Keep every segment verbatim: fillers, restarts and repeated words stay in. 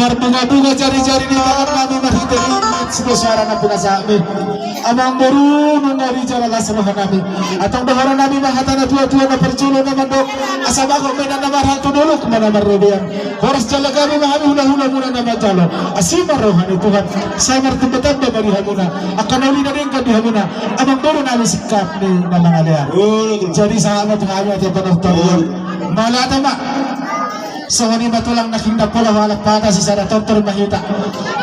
Marbunga-bunga jari-jari ni tangan nami marhite ringan sude suara na pinasahat mi. Amang boru, nunga dijalo las roha nami. Antong dohonon nami ma hata na tua-tua na parjolo na mandok, asa bagot ma inna na marhal tu dolok ma na marrobean. Horas jala gabe ma hami hula-hula muna na manjalo. Asi ma roha ni Tuhan, sai martamba-tamba ma di hamuna angka na uli na denggan di hamuna. Amang boru nami singkat ni na mangalean. Jadi sahat ma tu hami ate panortor. Mauliate ma. Songon i ma tulang na hindang pola halak pata sisada tortor ma hita.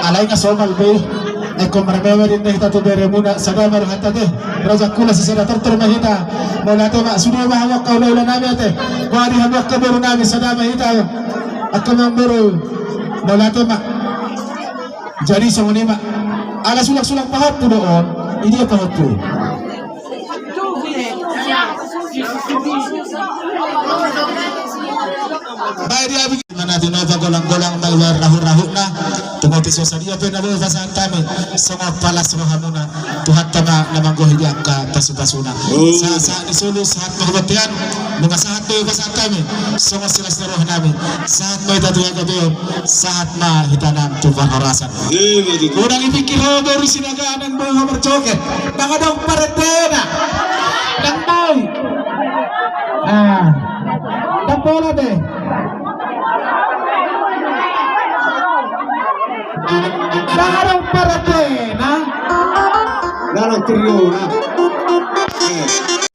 Alai nga somal be. Eko marmemeri na hita tu beremuna sada ma rohanta te. Raja kula sisada tortor ma hita. Mauliate ma sude ma hamu angka hula-hula nami ate. Boha di hamu angka boru nami sada ma hita. Angka amang boru. Mauliate ma. Jadi songon i ma. Ala sulang-sulang pahompu do on. Idia pahompu. Bae dia bikin mana di noba golang-golang ma iba rahu-rahuna. Tumoti so sadia pe na boi pasahat hami songon palas rohamuna. Tuhanta ma na manggohi di angka pasu-pasuna. Sahat-sahat ni solu sahat ma hubatian. Nunga sahat do pasahat hami songon silas ni roha nami. Sahat ma hita tu hagabeon. Sahat ma hita nang tu parhorasan. Unang ipikir ho boru Sinaga nang boi ho marjoget. Nang adong parentena. Nang boi. Ah. Nang pola de. Nang adong parentena. Nang adong trio na. Eh.